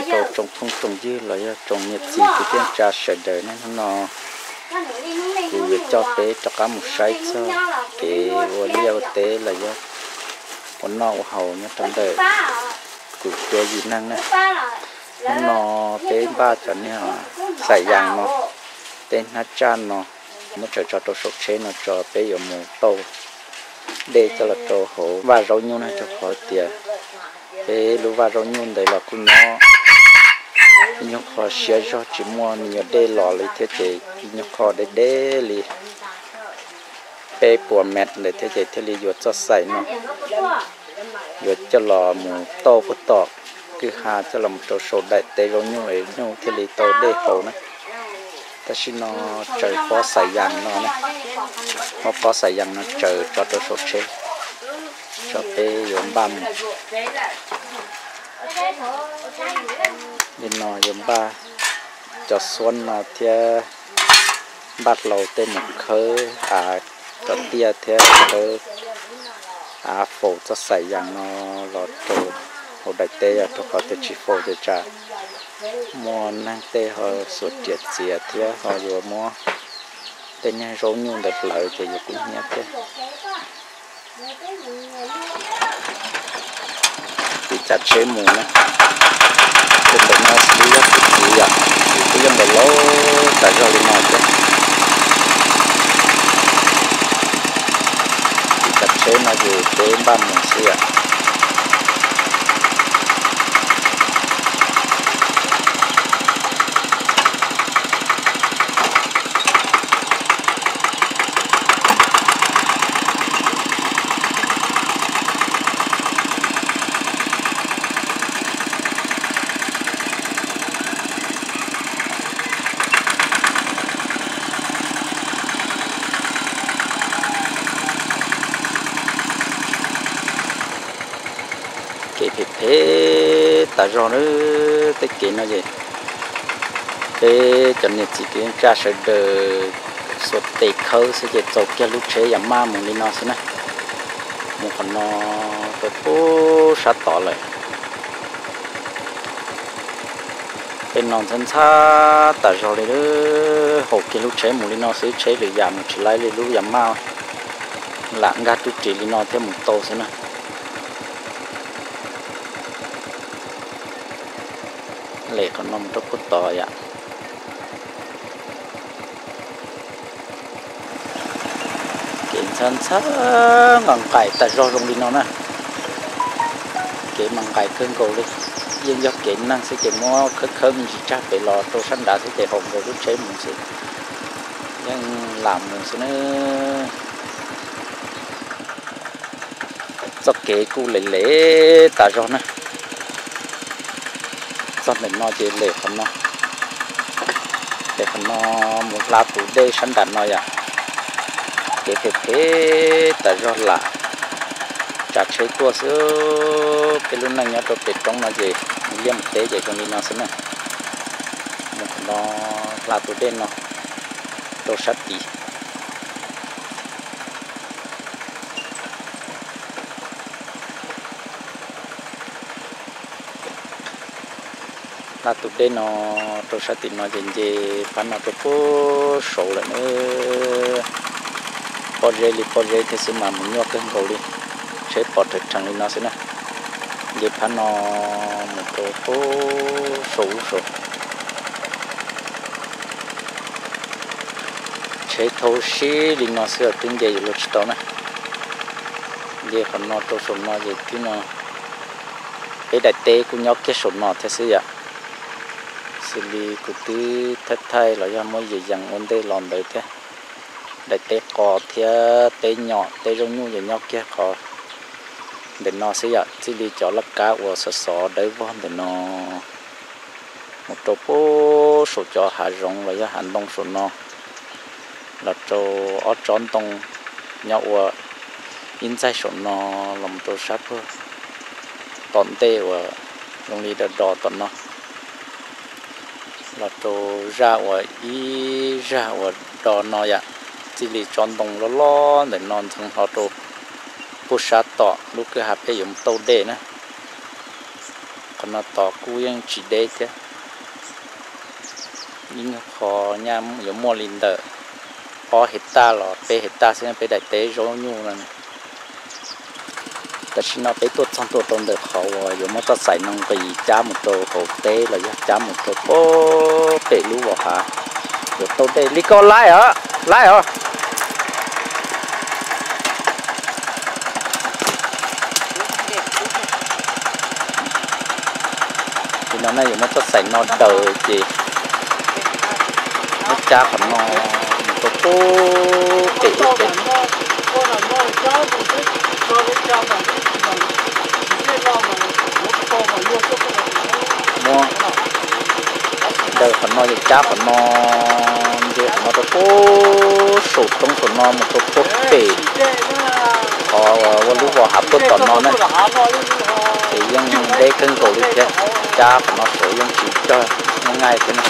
Rau tsoom phooj tsoom ywg los yog tsoom niam txiv kwv tij neej tsa sawv daws ne, hnub no kuv yuav coj peb rov qab mus saib txog kev ua liaj ua teb los yog ua noj ua haus nyob rau ntawm kuv cuab yim neeg na. Hnub no peb npaj cov niag xais yas no, tej hnab tsaj no, muab tsaws tso rau saum tsheb no tso peb yuav mus tauj dej coj los rau hauv vaj zaub nyuj na, rau qhov tias peb lub vaj zaub nyuj ntawd los kuj nyob ib nyuag qho siab zog tsis muaj me nyuam dej los li thiab ces ib nyuag qho deb deb li peb puas mev ntawd thiab ces thiaj li yuav txoj xais no yuav coj los mus tauj puag tom kwj ha coj los mus rau saum daim teb zaub nyuj es nyuj thiaj li tau dej haus na. Tam sim no tsaws pob xais yas no, muab pob xais yas no tsaws tso rau saum tsheb, tso peb yuav npaj mus. Li no yuav npaj cov xuab no thiab npaj hlau tej mus khawb av cov tiaj thiab khawb av faus txoj xais yas no los rau hauv daim teb, yog rau qhov tias tsis faus ces tsam muaj neeg tej ho xuas riam txiav thiab ho yuav muab tej niag zaub nyuj ntawd hlawv ces yuav kub hnyiab thiab. Tiv cav tsheb mus na, tus ntawm no xws li yog tus txiv yom, tus txiv kuj yeej laus laus tas zog li no thiab. Tiv cav tsheb no ces peb npaj mus xwb yom. Kev phem phem tas zog na, tej kev no ces peb cov niam txiv kwv tij neej tsa sawv daws xuas tes khawb xwb ces txaus kiag lub tsheb yam maj mus li no xwb na. Mus qhov no rau pub sab tod lawm. Tej no ntxhab ntxhab tas zog li, haus kiag lub tsheb mus li no xwb, tsheb lwm yam mus tsis laib li, lub yam maj lam nkag rwb ris li no thiaj mus tau xwb na. Lem qhov no mus rau pub tod yom. Kev ntxhab ntxhab nqaim nqaim tas zog zoo li no na. Kev mas nqaim kawg nkaus li. Yeej yog kev neeg xwb ces muab khawb khawb me ntsis tsag pem los rau sab nrad xwb ces haus nkaus lub tsheb mus xwb. Yeej lam mus xwb na. Txoj kev kuj lem lem tas zog na. Txog ntawm no ces lem qhov no, lem qhov no mus hla tus dej sab nram no yom. Kev phem phem tas zog lam tsav tsheb tuaj xwb. Peb lub neej nyob rau pem roob no ces mus liaj mus teb ces zoo li no xwb na. Mus qhov no hla tus dej no rau sab tid. Hla tus dej no rau sab tim no ces nce phab no rau pub saud lawm na. Pob zeb li pob zeb thiab xwb mas mus nyuaj kawg nkaus li, tsheb pom rhawv rheev li no xwb na. Nce phab no mus rau pub saud lub saud. Tsheb thauj sib li no xwb twb nce yuav luag tsis tau na. Nce qhov no rau saum no ces twb no, peb daim teb kuj nyob kiag saum no thiab xwb yom. Xws li kuv twb thaij thaij los yog muab yees yees ua ntej los ntawd thiab. Daim teb qos thiab teb nyom teb zaub nyuj ces nyob kiag qhov ntawm no xwb yom. Txij li cov laj kab uas xov xov dawb vog ntawm no mus rau pub saum cov hav zoov los yog hav ntoo saum no, los rau ob tsob ntoo nyob ua ib ntxaig saum no, los mus rau sab puag tom ntej uas zoo li do do tom no, los rau zaj uas ib zaj uas do no yom. Txij li tsob ntoo loj loj ntawm no ntxeev hlo rau puag sab tom lub kwj ha peb yuav mus tauj dej na. No tod kuj yeej tsis deb thiab, ib nyuag qho nyaj yuav muaj li ntawm ob hais taj los peb hais taj xwb peb daim teb zaub nyuj no. Tam sim no peb tuaj txog ntua rau ntawm qhov uas yuav muab txoj xaim no nqis cab mus rau hauv teb los yog cab mus rau pem lub vos hav, yuav tau dej li ko laij os, laij os. Li no na yuav muab txoj xaim no daws ces muab cab qhov no mus rau pem ub pem. Muab daws qhov no ces cab qhov no nce qhov no rau puag saum roob saum no mus rau puag pem qhov ua lub vos hav puag tom no na. Ces yeej deb kawg nkaus li thiab, cab qhov no saud yeej tsis cog, yeej nqaij thiab na.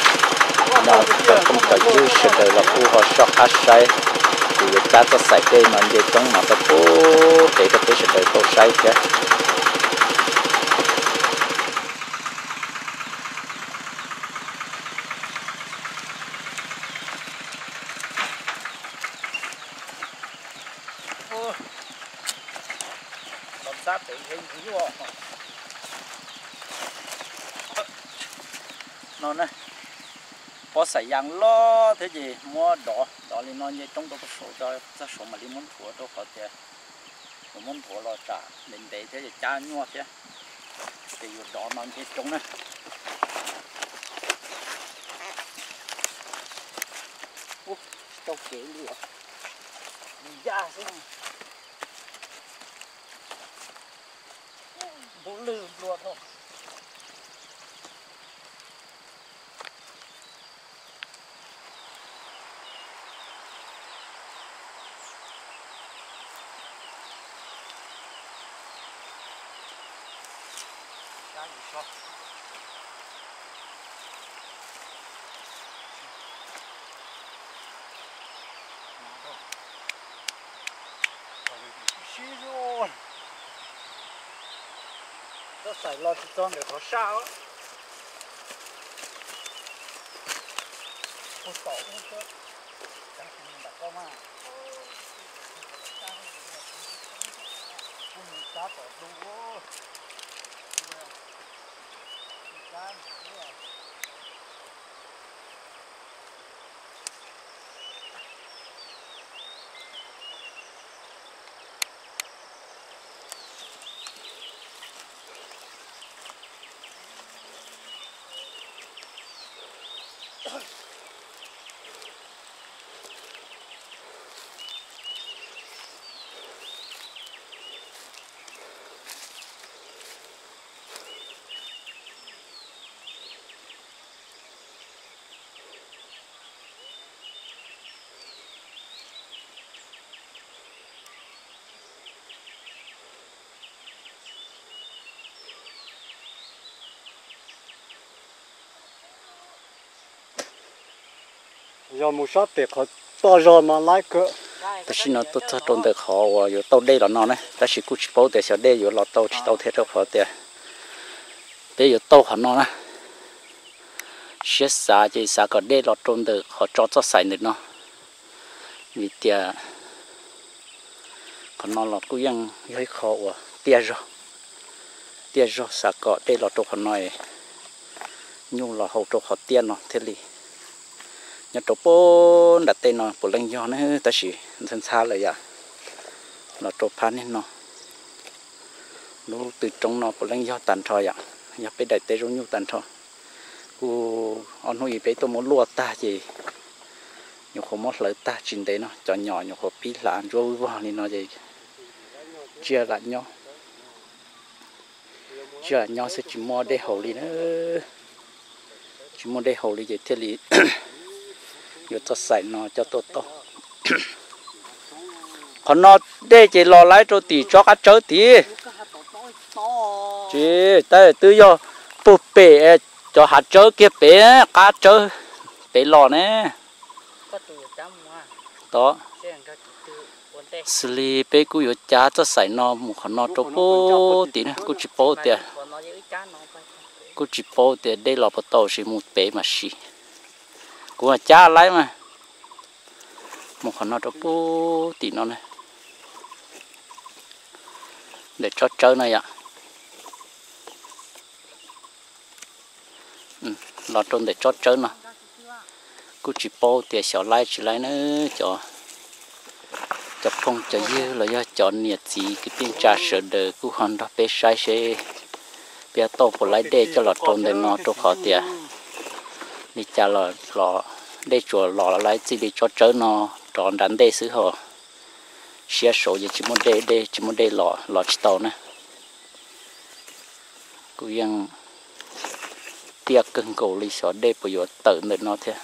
No cov phooj cov ywg sawv daws los kuj ho soj qab saib, ces yuav cab txoj xaim dej no nce roob no rau puag pem rau peb sawv daws tau saib thiab. No na, pob xaim yas loj thiab ces muab dov dov li no nce roob rau puag saud, txog saud mam li muab nthuav rau qhov tias yuav muab nthuav los tsam ntev ntev thiab ces cab nyuaj thiab. Ces yuav dov no nce roob na. Ub, tsis tau kev li os. Yaj xwb. Npub lwj nplua dhau. Txoj xaim los tsis txog ntawm qhov saj os. Ua tom ub xwb, tab sis nram koj mas, kuj mus cab tom dub. Yog mus sab pem qhov toj zog mas laib kawg. Tam sim no tuaj txog rau ntawm qhov uas yuav tau dej los no na, tab sis kuj tsis paub tias xyov dej yuav los tau tsis tau thiab rau qhov tias peb yuav tau qhov no na. Siab xav ces xav kom dej los rau ntawm qhov tso txoj xaim ntawm no, vim tias qhov no los kuj yeej yog ib qho uas tiaj zog, tiaj zog, xav kom dej los rau qhov no es nyuj los haus rau qhov tiaj no thiaj li. Nyob rau puag nram tej no puav leej yog ne, tab sis ntxhab ntxhab lawm yom, los rau phab niag no. Lub tw roob no puav leej yog tag nrho yom, yog peb daim teb zaub nyuj tag nrho. Kuj ob hnub ib peb tuaj muab luaj tag ces nyuam qhuav muab hlawv tag tsis ntev no, cov nyom nyuam qhuav pib hlav ntsuab vog li no ces tsiaj lam nyob, tsiaj lam nyob xwb tsis muaj dej haus li na. Tsis muaj dej haus li ces thiaj li yuav txoj xaim no coj tuaj tau. Qhov no dej ces los laib rau tim tsob qab tsawb tid. Tsis, tab twb yog puag pem cov hav tsawb kiag pem qab tsawb pem los ne. Tod, xws li peb kuj yuav cav txoj xaim no mus qhov no rau puag tim na, kuj tsis paub tias Kuj tsis paub tias dej los puas tau, sim mus pem mas sim. Kuv cab laib mas, mus qhov no rau pub tim no na. Ntawm tsob tsawb no yom. Los rau ntawm tsob tsawb no. Kuj tsis paub tias xyov laib tsis laib na. Cov, cov phooj cov ywg los yog cov niam txiv kwv tij neej tsa sawv daws kuj ho nrog peb saib seb peb tau puas laib dej coj los rau ntawm no, rau qhov tias li cas los dej tsuas los laib txij li tsob tsawb no rov nram ntej xwb ho. Siab saud ces tsis muaj dej, dej tsis muaj dej los los tsis tau na. Kuj yeej tiaj kawg nkaus li, xyov dej puas yuav tawm ntawm no thiab.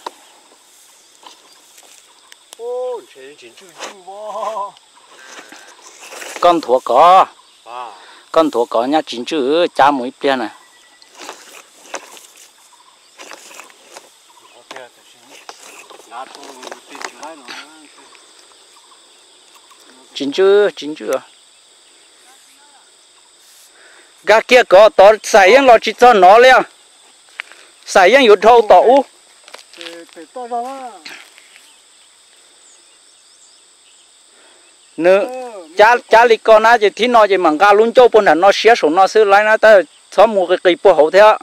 Koj nthuav kov, koj nthuav kov nyab tsis ntswj, cab mus ib pliag na. Tsis ntswj, tsis ntswj. Nkag kiag kov tod, xaim yeej los tsis txog nov li. Xaim yeej yuav dhau tom ub. Nws cab li ko na ces thib no ces mam nqa lub ncauj puag nram no siab saum no xwb laib na, tab txhob mus qis qis puag hauv thiab.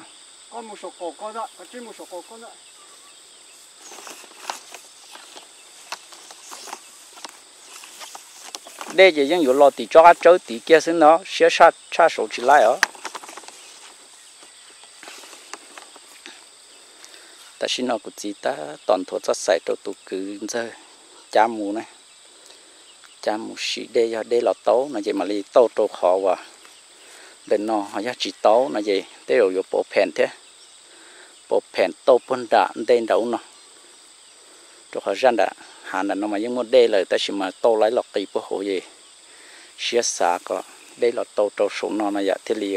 Dej ces yeej yuav los tim tsob qab tsawb tid kiag xwb ntag, siab tshaj saud tsis laib os. Tam sim no kuv txiv tab tom nthuav txoj xaim rau tus kwv ntxawg cab mus na, cab mus sim dej, yog dej los tau no ces mam li tau rau qhov uas ntawm no, ho yog tsis tau no ces tej zaum yuav pauv pheem thiab, pauv pheem tau puag nram ntej nram ub no, rau qhov zaj nram hav nram no mas yeej muaj dej lawm tab sis mas tau laib los qis puag hauv ces siab xav kom dej los tau rau saum no no yom, thiaj li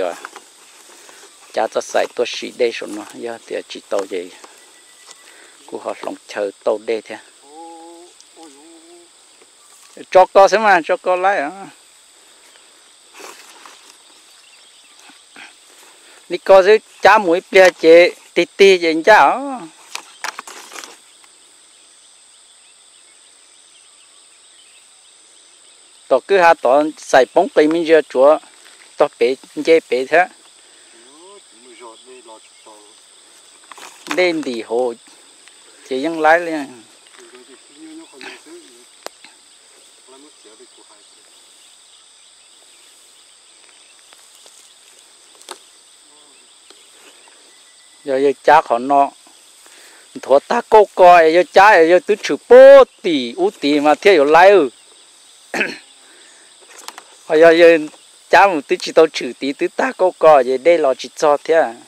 cab txoj xaim tuaj sim dej saum no, yog tias tsis tau ces kuj ho hloov chaw tau dej thiab. Tso ko xwb mas, tso ko laib. Li ko xwb, cab mus ib pliag ces tig tig ces ncaj os. Tom kwj ha tod xaim poob qis me ntsis, tsuav tog pem nce pem thiab. Dej ntim hauv ces yeej laib li. Yog yawg cab qhov no nthuav tag kauj ko es yawg cab es yawg twb tshwm puag tim ub tid mas thiaj yuav laib. Ho yog yawg cab mus twb tsis tau tshwm tid, twb tag kauj ko ces dej los tsis txog thiab.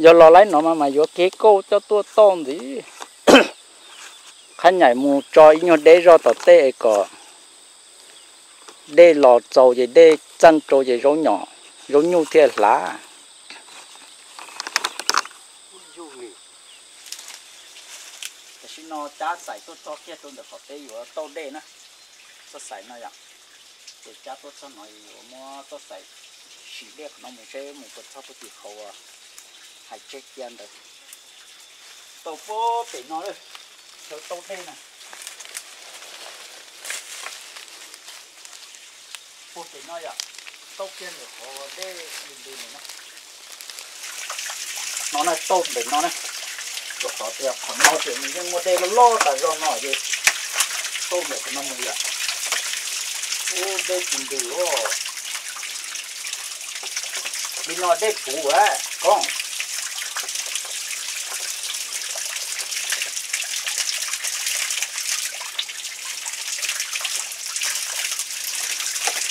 Yog los laib no mas mas yuav kev kauj coj tuaj toj ntxiv. Qhab nyaim mus tso ib nyuag deb zoj tom tej es kom dej los txaus ces dej txeej rau ces zaub nyom, zaub nyuj thiaj hlav. Tam sim no cab xaim tuaj txog kiag rau ntawm qhov peb yuav tauj dej na, txoj xaim no yom. Ces cab tuaj txog no yuav muab txoj xaim sim dej qhov no mus seb mus puas txog puag tim qhov uas hais tseg cia ntawd. Tau puag pem no lawm, chaw tauj dej na. Puag pem no yom, tauj kiag ntawm qhov dej ntws ntws ntawm no. No na, tauj ntawm no na, rau qhov tias qhov no ces nws yeej muaj dej loj loj tas zog no ces tauj ntawm qhov no mus yom. Ub, dej tsis ntws os. Li no dej puv a koob.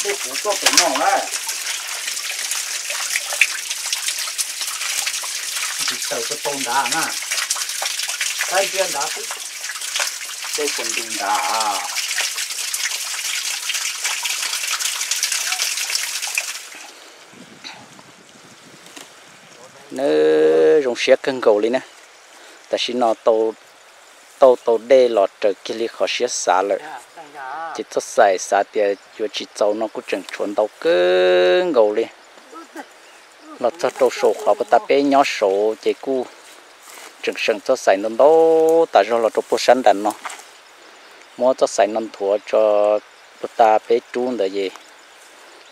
Dej puv tuaj pem no na. Tsis tawm tau nrad na. Saib ntsia nrad xwb. Dej puas ntws nrad. Nws zoo siab kawg nkaus li na. Tam sim no tau, tau dej los raws kiag li qhov siab xav lawm. Txoj xaim xav tias yuav tsis txaus no kuj tseem tshuav ntau kawg nkaus li. Los txog rau saum qhov puag ta peb nyob saud ces kuj tseem seem txoj xaim ntau ntau tas zog los rau puag sab nram no. Muab txoj xaim no nthuav tso puag ta peb rub ntawd es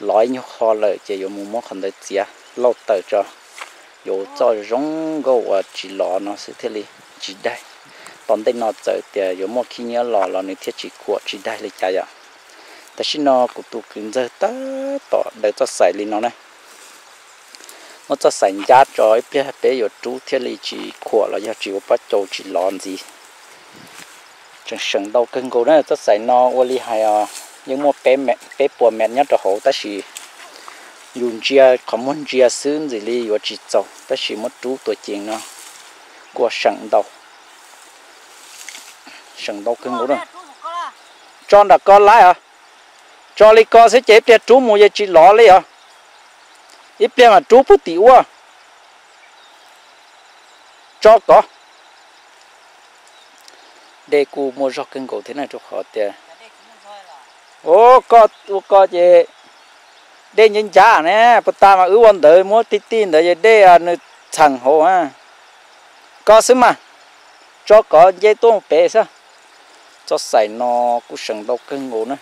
lov ib nyuag qho lawm ces yuav mus muab qhov ntawd txiav lauj tawm tso. Yuav txoj zoo nkauj uas tsis lov no xwb thiaj li tsis daig. Tom ntej no txawm tias yuav muaj khib nyiab los los nws thiaj tsis khuam tsis daig li cas yom. Tam sim no kuv tus kwv ntxawg tab tom daws txoj xaim li no na. Muab txoj xaim ncab tso ib pliag peb yuav rub thiaj li tsis khuam los yog tsis ua pob cau tsis lov ntxiv. Tseem seem ntau kawg nkaus na, txoj xaim no ua li hais os yeej muaj peb puas mev nyob rau hauv tab sis yus ntsia qhov muag ntsia xwb ntxim li yuav tsis txaus tab sis muab rub tuam cees no kuj seem ntau. Seem ntau kawg nkaus na. Tso nram ko laib os. Tso li ko xwb ces ib pliag rub mus yeej tsis lov li os. Ib pliag mas rub puag tim ua. Tso kov. Dej kuj muaj zog kawg nkaus thiab na rau qhov tias, o, koj ua ko ces dej ncab ncab ne, puag ta mas wb ua ntawd muab tij tij ntawd ces dej nws txheem hauv. Koj xwb mas, tso kov nce tuaj mus pem xwb. Txoj xaim no kuj seem ntau kawg nkaus na,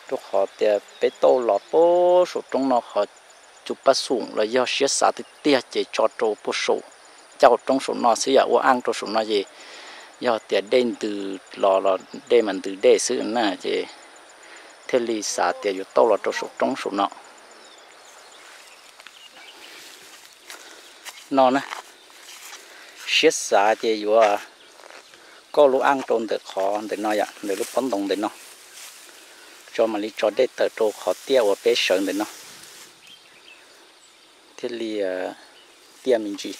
rau qhov tias peb tauj los puag saum roob no qhov cus paj xum los yog siab xav tiag tiag ces tso rau puag saum caj roob saum no xwb yam ua aj rau saum no ces yog tias dej ntws los los dej mas ntws dej xwb na ces thiaj li xav tias yuav tauj los rau saum roob saum no. No na, siab xav ces yuav kauj lub aj rau ntawm qhov ntawm no yom, ntawm lub pob ntoo ntawm no, tso mam li tso dej tawm rau qhov tiaj uas peb sawv ntawm no thiaj li tiaj me ntsis.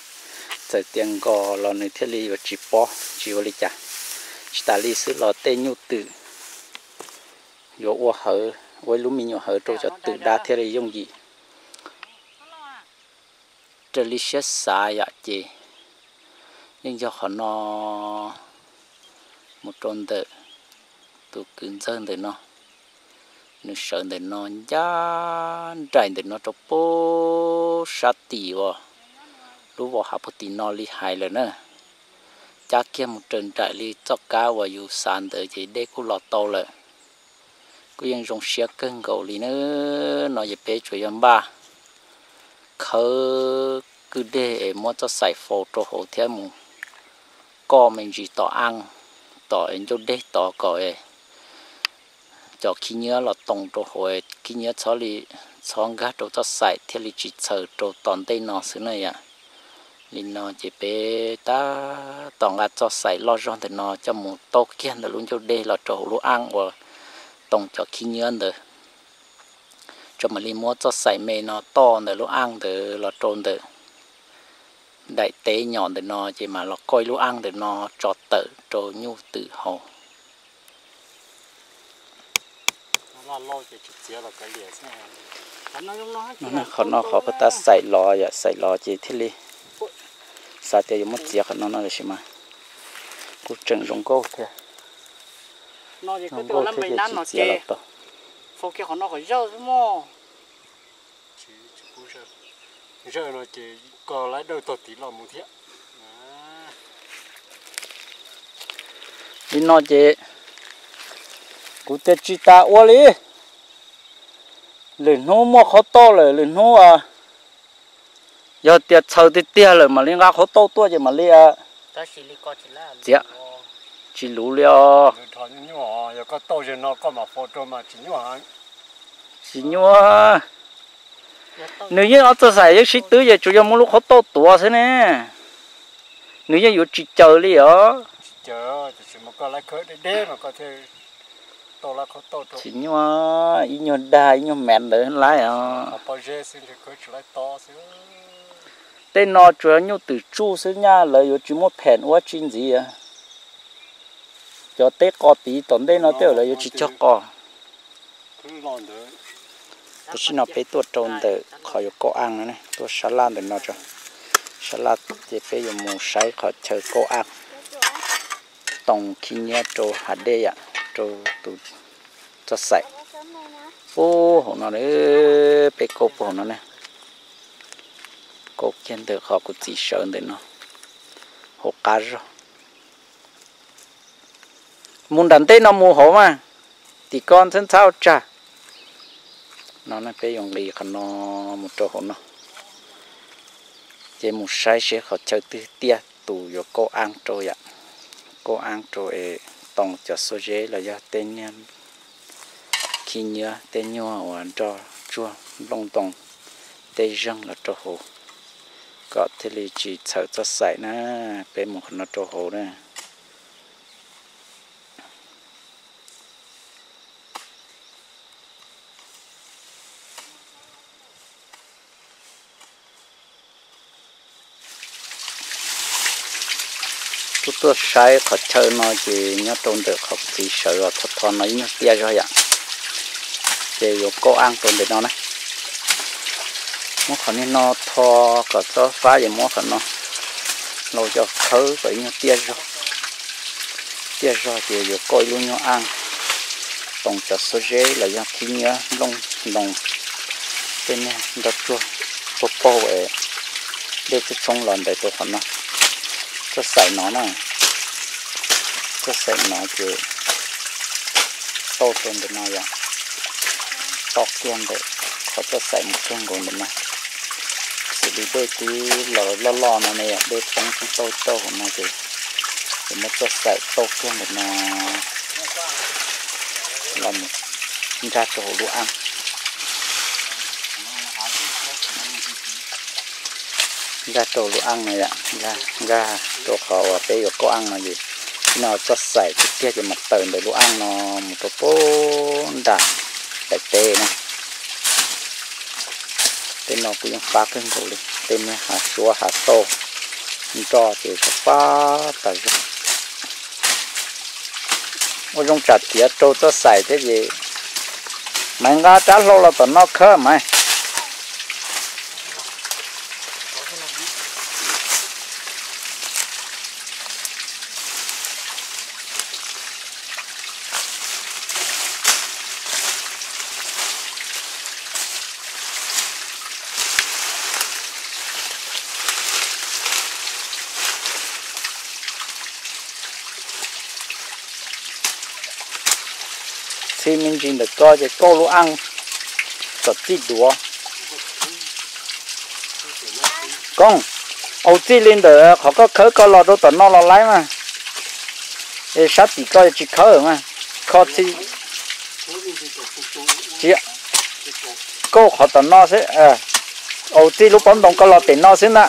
Txawm tias nkos los nws thiaj li yuav tsis pob tsis ua li cas. Tsis tas li xwb los tej nyuj twm yuav ua hawv, ua ib lub me nyuam hawv rau cov twm dab thiaj li yooj yim. Raws li siab xav yam ces yeej yog qhov no mus rau ntawm tus kwv ntxawg ntawm no, nws sawv ntawm no ncaj nraim ntawm no rau puag sab tim uas lub vos hav puag tim no li hais lawm na. Cab kiag mus raws nraim li txoj kab uas yus xav ntawd ces dej kuj los tau lawm. Kuj yeej zoo siab kawg nkaus li na. No ces peb tsuas yog npaj khawb kwj deg es muab txoj xaim faus rau hauv thiab mus koj me ntsis tom aj, tom ncauj deg tod kom cov khib nyiab los toos rau hauv, khib nyiab txhob li, txhob nkag rau txoj xaim thiaj li tsis txhaws rau tom ntej no xwb na yom. Li no ces peb tab tom nqa txoj xaim loj zog ntawm no coj mus tauj kiag ntawm lub ncauj deg los rau hauv lub aj uas toos cov khib nyiab ntawd. Tso mam li muab txoj xaim me no toj ntawm lub aj ntawd los rau ntawm daim teb nyom ntawm no ces mam los koj ib lub aj ntawm no tso tawm rau nyuj twm haus. Qhov no qhov puag ta xaim los yom, xaim los ces thiaj li xav tias yuav muab txiav qhov no no tiam sis mas kuj tseem zoo nkauj thiab. Zoo nkauj thiab ces tsis txiav los tau. Li no ces kuv tias tsis tas ua li. Lwm hnub muaj qhov tauj lawm lwm hnub yog tias txhaws tiag tiag lawm mam li nqa qhov tauj tuaj ces mam li txiav. Tsis luv li os. Tsis nyuaj. Nws yeej ob txoj xaim yeej sib twb ces tsuas yog muab lub qhov tauj tuav xwb ne. Nws yeej yuav tsis caws li os. Tsis nyuaj, ib nyuag dag ib nyuag mev ntawd laib os. Tej no tsuas nyuj twm tsuj xwb nyaj lawv yuav tsis muaj phem ua tsi ntxiv. Cov teb qos tid tom ntej no tej lawv yuav tsis cog qos. Tam sim no peb tuaj rau ntawm qhov yuav kauj aj no, tuaj sab laj ntawm no tso. Sab laj ces peb yuav mus saib qhov chaw kauj aj, toos khib nyiab rau hav dej yom, rau tus Txoj xaim puag hauv no, peb kauj puag hauv no ne. Kauj kiag ntawm qhov kuv txiv sawv ntawm no, hauv qab zog. Mus nram ntej no mus hauv mas, tim ko ntxhab ntxhab ua tsag. No peb yuav nqis qhov no mus rau hauv no, ces mus saib seb qhov chaw twg tiaj tus yuav kauj aab rau yom. Kauj aab rau es too cov xuab zeb los yog tej niag khib nyiab tej nyuag uas nroj tsuag nplooj ntoo tej zeeg los rau hauv, kom thiaj li tsis txhawm txoj xaim na. Peb mus qhov no rau hauv na. Kuv tuaj saib qhov chaw no ces nyob rau ntawm qhov kuv txiv sawv os, tho tho no ib nyuag tiaj zog yom. Ces yuav kauj aab rau ntawm no na. Muab qhov niag no tho kom txhob fab, yuav muab qhov no los coj khawb kom ib nyuag tiaj zog. Tiaj zog ces yuav kauj ib lub nyuag aab, too cov xuab zeb los yog khib nyiab nplooj ntoo tej niag nroj tsuag paug paug es dej tshoob tshoob los ntawd rau qhov no. Txoj xaim no na, txoj xaim no ces tau rau ntawm no yom, tau kiag ntawm qhov txoj xaim mus kiag nkaus ntawm no. Xws li dej twb los loj loj no ne yom, dej poob twb tau rau hauv no ces, ces muab txoj xaim tau kiag ntawm no los mus nkag rau hauv lub aab. Nkag rau lub aab no yom, nkag rau qhov uas peb yuav kauj aab no ces, no txoj xaim tiag tiag ces mas tawm ntawm lub aab no mus rau puag nram daim teb na. Tej no kuj yeej fab kawg nkaus li, tej niag hav suab hav tauj nroj ces fab fab tas zog. Ua zoo tsam tiav raug txoj xaim thiab ces Maiv nqa rab hlau los tom no khawb Maiv. Txhij me ntsis ntawm ko ces kauj lub aaj kom txij duav. Koob, au txij li ntawm qhov koj khawb ko los rau tom no los laib mas. Es sab tim ko tsis khawb mas, kho txhij tsis kauj qhov tom no xwb. Au txij lub pob ntoo ko los pem no xwb na.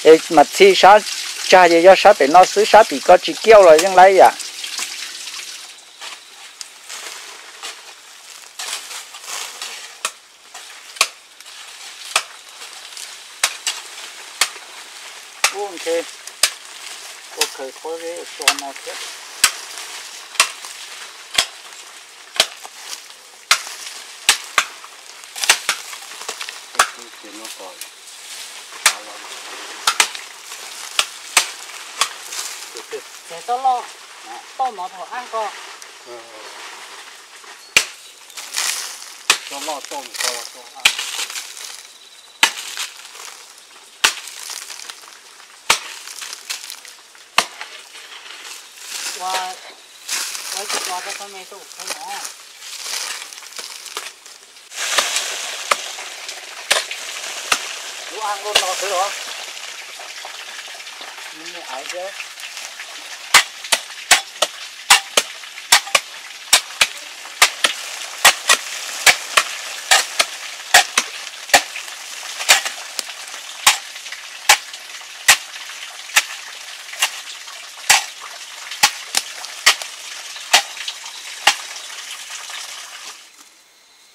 Es mas txhij sab tsag ces yog sab pem no xwb, sab tim ko tsis kiaj los yeej laib yam. Ua ntshe ua khaws pob zeb so no thiab. Ces tau loj, tau mov thaum aj ko. Tau loj tau mus ko los tau aj. Ua, ua tsis ua rau tau me tau khawb no. Lub aj lub no xwb los. Nws me aiv thiab.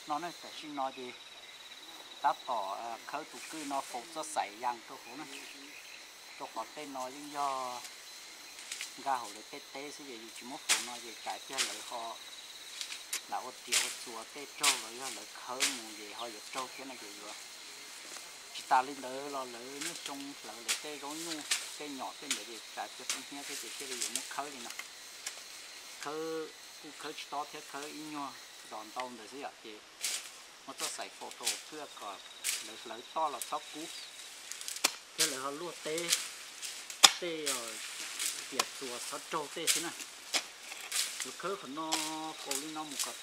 No ne, tam sim no ces tab tom khawb tus kwj no faus txoj xaim yas rau hauv na. Rau qhov tej no yeej yog nkag hauv lawv tej teb xwb ces yus tsis muab faus no ces tsam tiag lawv ho lam ua riam ua txuas tej raug los yog lawv khawb mus ces ho yuav raug thiab no ces yuav tsis tas li ntawd los lawv niaj xyoo hlawv lawv tej zaub nyuj tej nyom tej ntawd ces tsam tiag poob hnyiab thiab ces thiaj li yuav muab khawb li no. Khawb Khawb tsis tob thiab khawb ib nyuag zos ntau ntawd xwb yom, ces muab tuaj xaiv faus rau txhua kom lawv hlawv toj los txhob kub, thiab lawv ho luaj teb, tej tiam txuas txhob raug tej xwb na. Yuav khawb qhov no, faus li no mus kom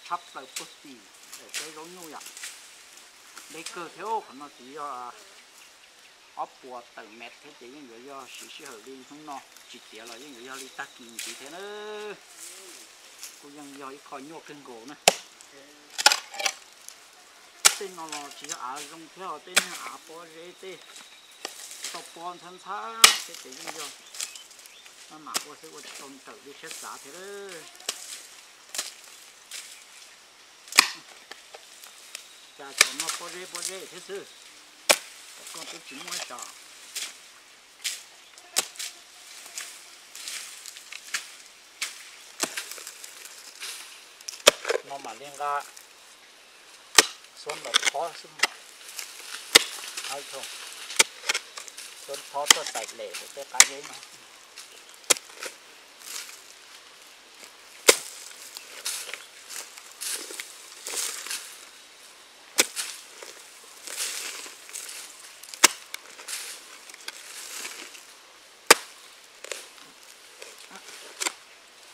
tshab plaws puag tim peb zaub nyuj yom. Deb kawg thiab, qhov no twb yog ob puas tawm mev thiab ces yeej yuav yog siv sij hawm li hnub no, tsis tiav los yeej yuav yog li tag kis ntxiv thiab na. Kuj yeej yog ib qho nyuaj kawg nkaus na. Tej no los tsis yog av zoo thiab, ho tej niag av pob zeb tej tau pob ntxhab ntxhab thiab ces yeej yog maj mam ua xwb, ua tsis tau nrawm li siab xav thiab lawm. Cas cov no pob zeb pob zeb thiab xwb, cov koj twb tsis muaj ib sab. No mam li nqa xuab ntawm phob xwb, xuab phob tuaj xais lem rau tej qab zeb no.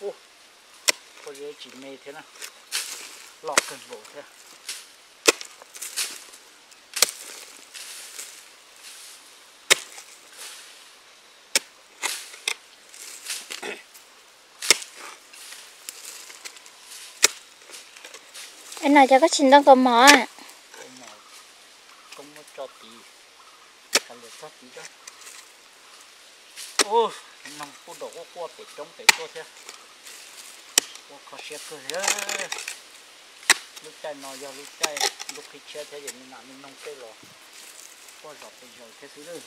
Ub, pob zeb tsis me thiab na, loj kawg nkaus thiab. Es no cov koj tsis ntoo kaus mom? Koj muab tso tid, txog tid. Ub, noog kuj dam quaj quaj pem roob pem tuaj thiab. Ua kho siab kawg thiab. Lub caij no yog lub caij ntuj qhib tshiab thiab ces me nas me noog tej los quaj zom pes zaws thiab xwb lawm.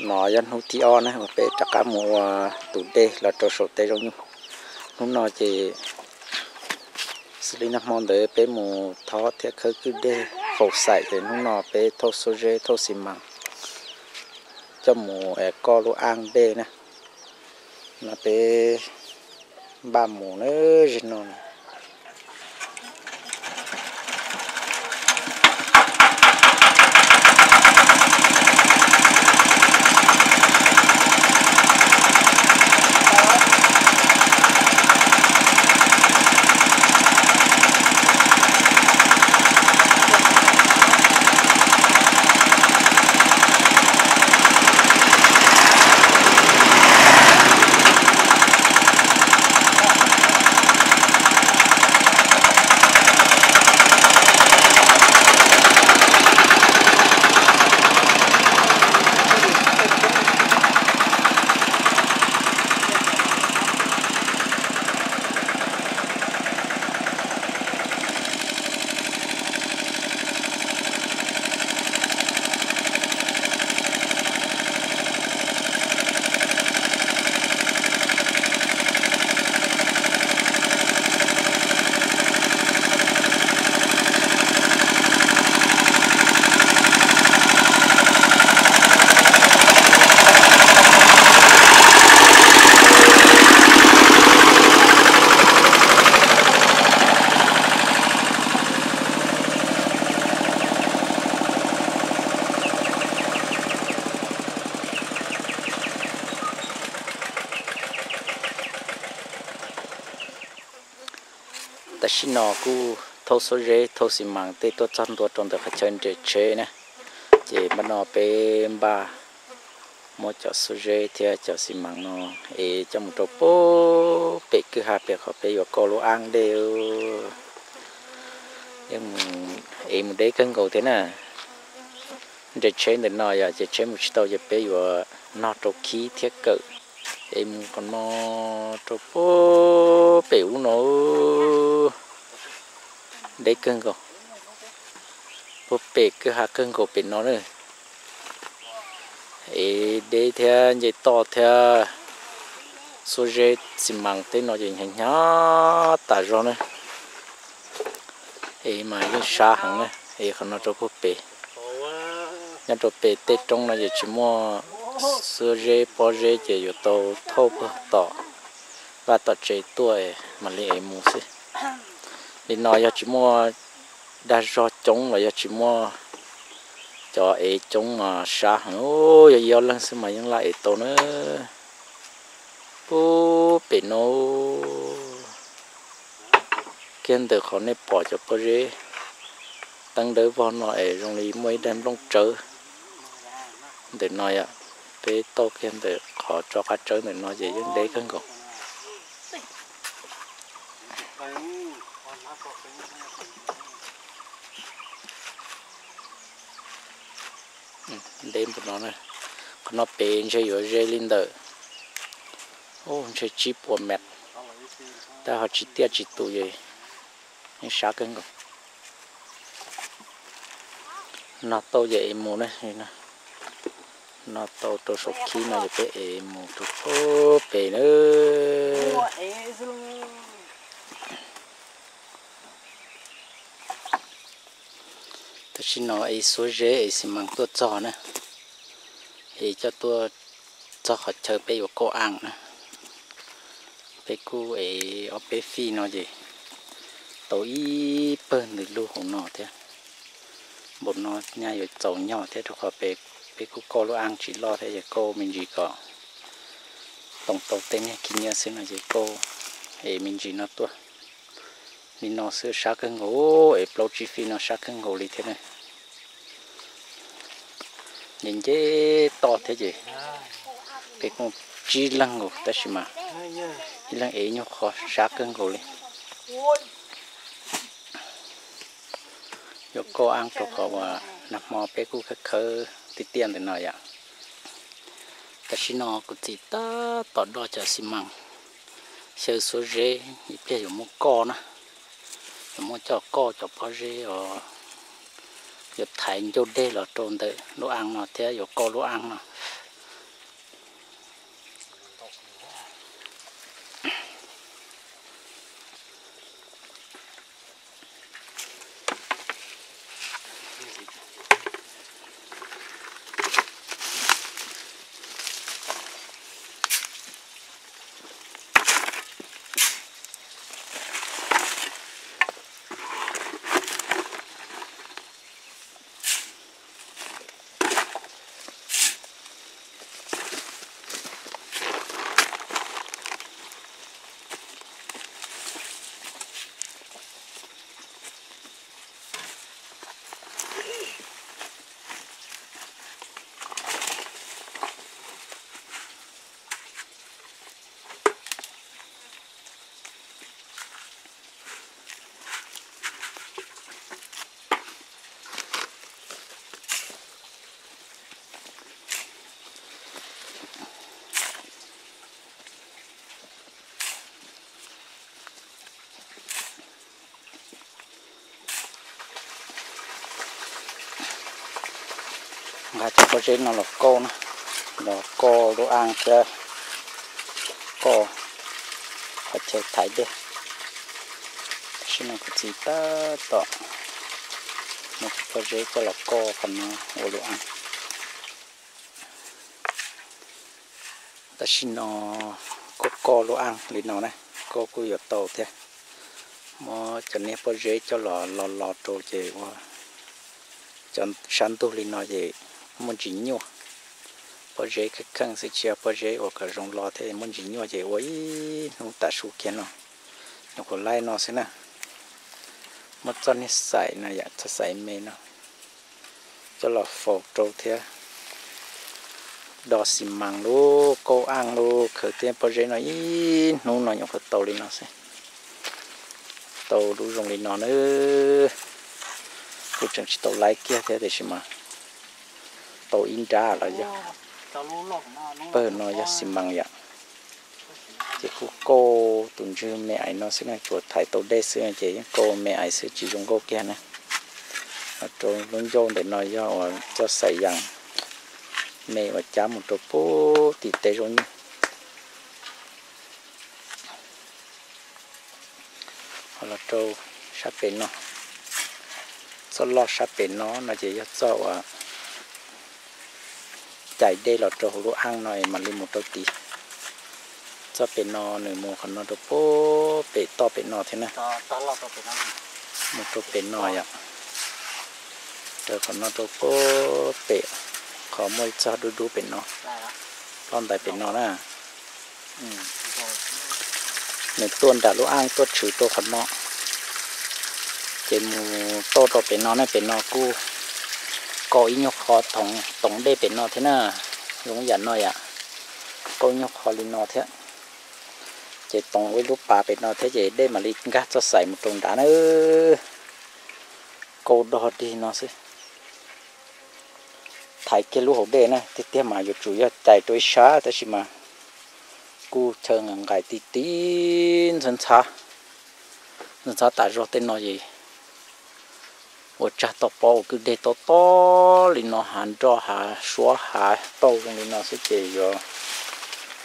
No yog hnub thib ob na uas peb rov qab mus ua tus dej los rau saum tej zaub nyuj. Hnub no ces xws li nag hmo ntawd peb mus thob thiab khawb kwj dej faus xaim ces hnub no peb thauj xuab zeb thauj xi mas coj mus koj lub aj dej na. No peb npaj mus na, zim no. Tam sim no kuj thauj xuab zeb thauj xi mas tej tuaj txog ntua rau ntawm qhov chaw nres tsheb na, ces npaj no peb npaj muab cov xuab zeb thiab cov xi mas no es coj mus rau pem kwj ha pem qhov peb yuav kauj lub ab dej. Yeej mus, es mus deb kawg nkaus thiab na. Nres tsheb ntawm no yom, ces tsheb mus tsis tau ces peb yuav nog rau khib thiab kawm es mus qhov no rau pem ub no deb kawg nkaus, puag pem kwj ha kawg nkaus pem no na. Es deb thiab nce toj thiab, xuab zeb xi mas tej no ces hnyav hnyav tas zog na. Es mas yeej sab heev na. Es qhov no rau puag pem, nyob rau pem tej roob no ces tsis muaj xuab zeb pob zeb ces yuav tau thauj puag tom vaj tom tsev tuaj mam li es mus xwb. Li no yog tsis muaj dag zog coob los yog tsis muaj cov ev coob mas sab heev, yog ib ob leeg xwb mas yeej laj ev tau na. Puag pem no kiag ntawm qhov nej pom cov pob zeb teeb dawb vog no es zoo li muaj ib daim nplooj tsawb ntawm no yom. Peb tauj kiag ntawm qhov tso qab tsawb ntawm no ces yeej deb kawg nkaus. Deb npaum no, qhov no pem ntshe yuav ze li ntawm, ntshe tsib puas mev, tab ho tsis tiaj tsis tus es yeej sab kawg nkaus. Nog tau ces es mus na, nog tau rau saum khib no ces peb es mus rau pem na. Tam sim no es xuab zeb es xi mas tuaj txog na, es coj tuaj txog qhov chaw peb yuav kauj ab na. Peb kuj es ob peb fij no ces tau ib pawg ntws lug hauv no thiab. Npaum no nyaj yuav txaus nyog thiab rau qhov peb kuj kauj lub ab tsis loj thiab ces kauj me ntsis kom toom tau tej niag khib nyiab xwb no ces kauj es me ntsis no tuaj. Li no xwb sab kawg nkaus, es plaub tsib fij no sab kawg nkaus li thiab na. Nce nce toj thiab ces peb kuj tsib leeg nkaus tab sis mas ib leeg es nyuag qhov sab kawg nkaus li. Yuav kauj ab rau qhov uas nag hmo peb kuj khawb khawb tiaj tiaj ntawm no yom. Tam sim no kuv txiv tab tom do cov xi mas xyaw xuab zeb ib pliag yuav muab kauj na, yuav muab coj kauj cov pob zeb os, yuav thaiv ncauj dej los rau ntawm lub ab no thiab yuav kauj lub ab no. Nqa cov pob zeb no los kauj na, los kauj lub ab thiab kauj qhov chaw thaiv dej. Tam sim no kuv txiv tab tom muab cov pob zeb coj los kauj qhov no ua lub ab. Tam sim no kuj kauj lub ab li no na, kauj kuj yuav tau thiab. Muab cov niag pob zeb coj los los los rau ces ua cov sab ntug li no ces muaj ntsis nyuaj. Pob zeb kheej kheej xwb tsis yog pob zeb uas kom zoo los thiab, muaj ntsis nyuaj ces ua ib hnub tav su kiag no, nyuam qhuav laij no xwb na. Muab txoj niag xaim no yom, txoj xaim me no coj los faus rau thiab do xi mas lub kauj aj lub khaws thiab pob zeb no ib hnub no nyuam qhuav tau li no xwb. Tau lub zoo li no na. Kuj tseem tsis tau laib kiag thiab tiam sis mas tau ib nrab los yog. Pawg no yog xi mas yom. Ces kuj kauj tus ntswg me aiv no xwb na, tsuas thaiv tau dej xwb ces yeej kauj me aiv xwb tsis zoo nkauj kiag na. Rau lub ncauj ntawm no yog uas txoj xaim yas me uas cab mus rau pub tim teb zaub nyuj. Ho los rau sab pem no, txoj loj sab pem no no ces yog txoj uas cais dej los rau hauv lub aj no es mam li mus rau tid. Txoj pem no nws mus qhov no rau pem toj pem no thiab na. Mus rau pem no yom. Raws qhov no rau pem, qhov muaj ib txoj dub dub pem no, ploj ntais pem no na. Nws tuaj nram lub aj tuaj tshwm rau qhov no, ces mus toj rau pem no ne, pem no kuj kauj ib nyuag qho toov dej pem no thiab na. Zoo yam no yom, kauj ib nyuag qho li no thiab. Ces toov ua ib lub pas pem no thiab ces dej mam li nkag txoj xaim mus rau nrad na. Kauj dog dig no xwb. Thaiv kiag lub hauv dej na, tiag tiag mas yuav tsum yog cais rau ib sab tab sis mas kuj chaw nqaim nqaim ti ti, ntxhab ntxhab tas zog tej no es ua tsag toj pob ua kwj deg tob tob li no, hav nroj hav suab hav tauj zoo li no xwb ces yuav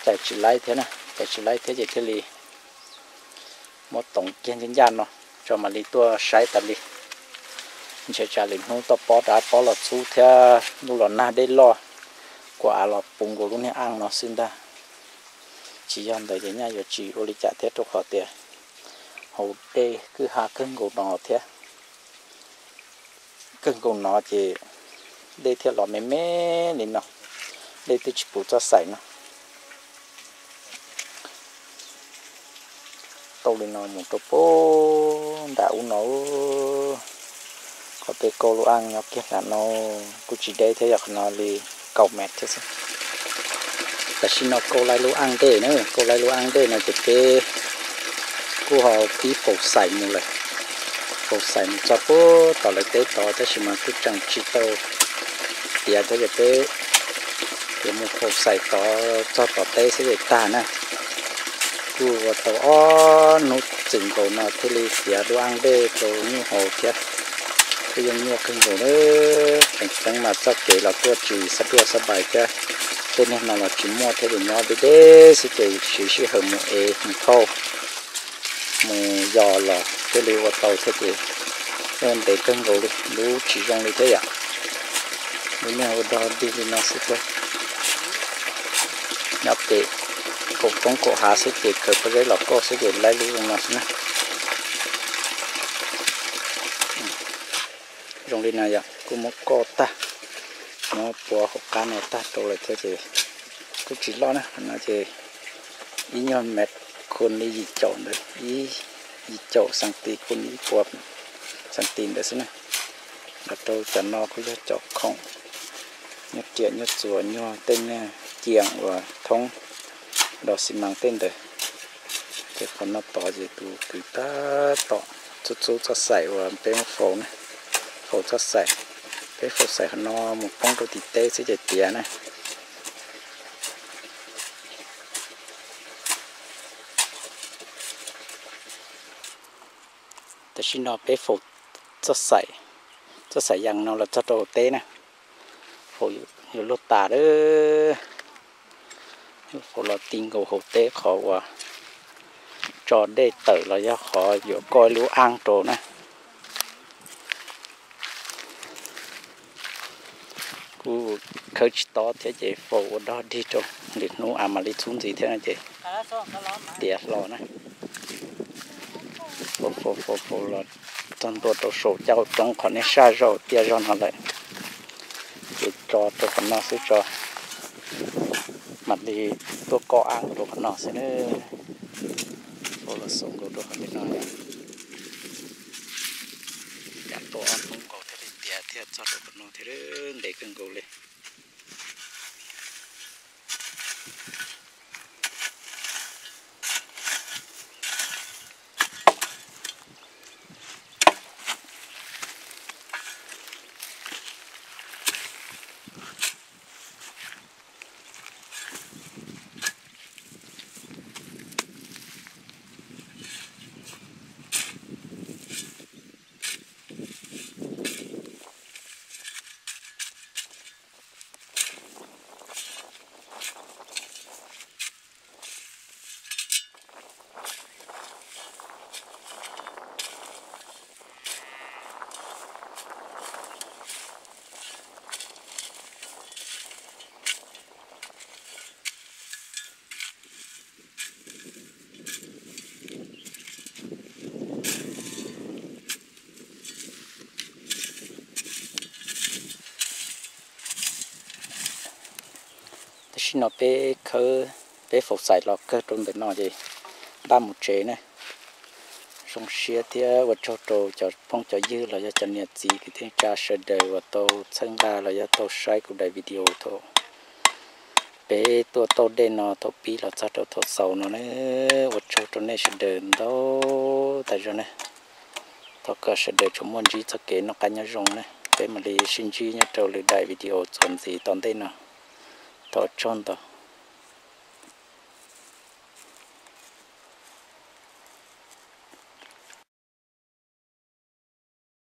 cais tsis laib thiab na, cais tsis laib thiab ces thiaj li muab toov kiag ncaj ncaj no tso mam li tuaj saib tas li. Ntshe tsam lwm hnub toj pob rov pob los txhub thiab ntuj los nag dej loj, kua av los puv nkaus lub niag aj no xwb ntag. Tsis yog ntawd ces nyaj yuav tsis ua li cas thiab rau qhov tias hauv dej kwj ha kawg nkaus no thiab. Kawg nkaus no ces dej thiaj los me me li no, dej twb tsis puv txoj xaim no. Tau li no mus rau pem nram ub no, qhov peb kauj lub aj nyob kiag nram no, kuj tsis deb thiab, yog qhov no li kaum mev thiab xwb. Tam sim no kauj laib lub aj dej na, kauj laib lub aj dej no ces peb kuj ho pib faus xaim mus lawm, faus xaim mus txog pem tom lawv teb tod tab sis mas kuj tseem tsis tau tiav thiab ces peb yuav mus faus xaim tod txog tom teb xwb ces tag na. Kuj ua tau ob hnub txwm nkaus no thiaj li tiav lub aj dej rau nyuj haus thiab. Kuj yeej nyuaj kawg nkaus na, tseem tseeb mas txoj kev los tuaj tsis xab duaj xab pais thiab, tej niag no los tsis muaj thiab ces nyob deb deb xwb ces siv sij hawm mus ev mus thauj mus yos los thiaj li ua tau thiab ces yeej ntev kawg nkaus li, lub tsis zoo li thiab yom. Lub niag ua dog dig li no xwb thiab. Nyob pem kaum roob kaum hav xwb ces khaws pob zeb los kauj xwb ces laib lub zoo no xwb na. Zoo li no yom, kuj muab kauj tag, muab puav hauv qab no tag rau lawm thiab ces kuj tsis loj na, qhov no ces ib nyuag mev khuv li yim caum ntawd, ib yim caum xees tis khuv li ib puas xees tis ntawd xwb na. Los rau cov no kuj yog cov khoom nyuag riam nyuag txuas nyuag tej niag ciam uas thoob do xi mas tej ntawd. Ces qhov no tod ces tus kwv tab tom txhub txhub txoj xaim uas peb muab faus na, faus txoj xaim, peb faus xaim qhov no mus poob rau tim teb xwb ces tiav na. Tam sim no peb faus txoj xaim, txoj xaim yas no los txog rau hauv teb na, faus yuav luag tas lawm. Faus los ti nkaus hauv teb qhov uas tso dej tawm los yog qhov yuav kauj lub aj rau na. Kuj khawb tsis tob thiab ces faus ua dog dig rau, lwm hnub av mam li txhub ntxiv thiab no ces tiav hlo na. Faus faus faus faus los txog ntua rau saum caj roob qhov niag saj zaum tiaj zog no lawm, ces tso rau qhov no xwb tso, mam li tuaj kauj aj rau qhov no xwb na. Faus los xaus nkaus rau qhov li no. Ob hnub nkaus thiaj li tiav thiaj txog rau tom no thiab, ntev kawg nkaus li. Tam sim no peb khawb, peb faus xaim los kawg rau ntawm no ces npaj mus tsev ne. Zoo siab thiab ua tsaug rau cov phooj cov ywg los yog cov niam txiv kwv tij tsa sawv daws uas tau txhawb nqa los yog tau saib kuv daim video thaum peb tuaj tauj dej no thaum pib los txog rau thaum xaus no ne. Ua tsaug rau nej sawv daws ntau tas zog ne. Thov kom sawv daws tsuas muaj ntsib txoj kev noj qab nyob zoo ne. Peb mam li sib ntsib nyob rau lwm daim video txuas ntxiv tom ntej no. Thov tsaug ntau.